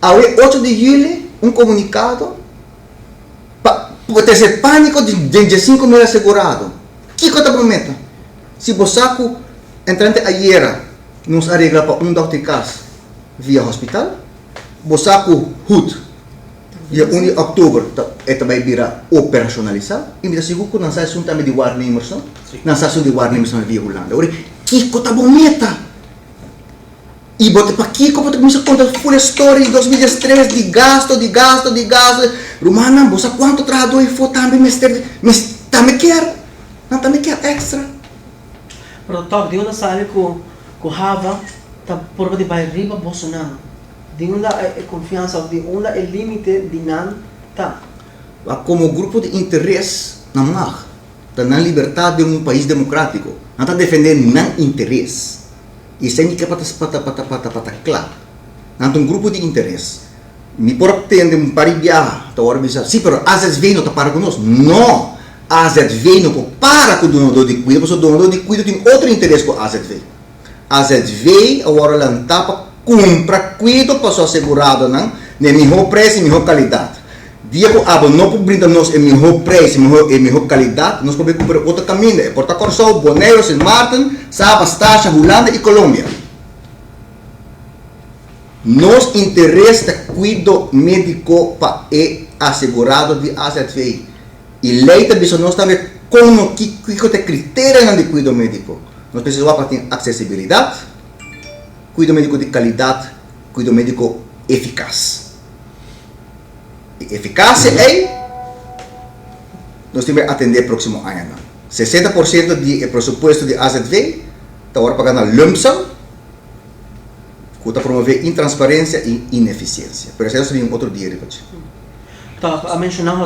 Awe 8 di yüli un komunikado pa trese pániko den 15.000 asegurado. Kiko ta bo meta? Si bo sa ku entrante ayera nos a regla pa un dòkter kas via hospital, bo sa ku hut dia 1 di òktober e ta bai bira operashonalisá i mi ta sigur ku nan sa esun tambe di waarnemers no? Nan sa esun di waarnemers tambe via Hulanda. Ora, kiko ta bo meta? I bo ta pakiko bo ta kuminsá konta ful e storia di 2013 di gasto, di gasto, di gasto. Rumannan, bo sa kuantu trahadó efo tambe mester di, mes tambe kier, nan tambe kier èkstra. Pero tòg di unda sabi ku ku Hava ta purba di bai riba bosonan? Di unda e konfiansa òf di unda e límite di nan ta? Wak komo grupo di interes nan mag ta nan libertat den un pais demokratiko. Nan ta defendé nan interes. I esei mi ke pa ta pa ta pa ta pa ta kla. Nan ta un grupo di interes. Mi por a tende un par di biaha ta wòrdu bisa, sí, pero AZV no ta para ku nos. No! AZV no por para ku dunadó di kuido pasobra dunadó di kuido tin otro interes ku AZV. AZV a wòrdu lantá pa kumpra kuido pa su aseguradonan na e mihó preis i mihó kalidat. Dia ku abo no por brinda nos e mihó preis i e mihó kalidat, nos por bai kumpra otro kaminda. E por ta Kòrsou, Boneiru, Sint Maarten, Saba, Stasha, Hulanda i Colombia. Nos interes ta kuido médiko pa e asegurado di AZV. I lei ta bisa nos tambe kon no kiko ta e kriterianan di kuido médiko. Nos mester wak pa tin aksesibilidat, kuido médiko di kalidat, kuido médiko efikas. E efikasia ei nos tin bai atendé próksimo añanan. 60% di e presupuesto di AZV ta wòrdu pagá na lump sum ku ta promové intransparensia i inefisiensia. Pero esei nos ta bin un otro dia riba dje. Tòg a menshoná.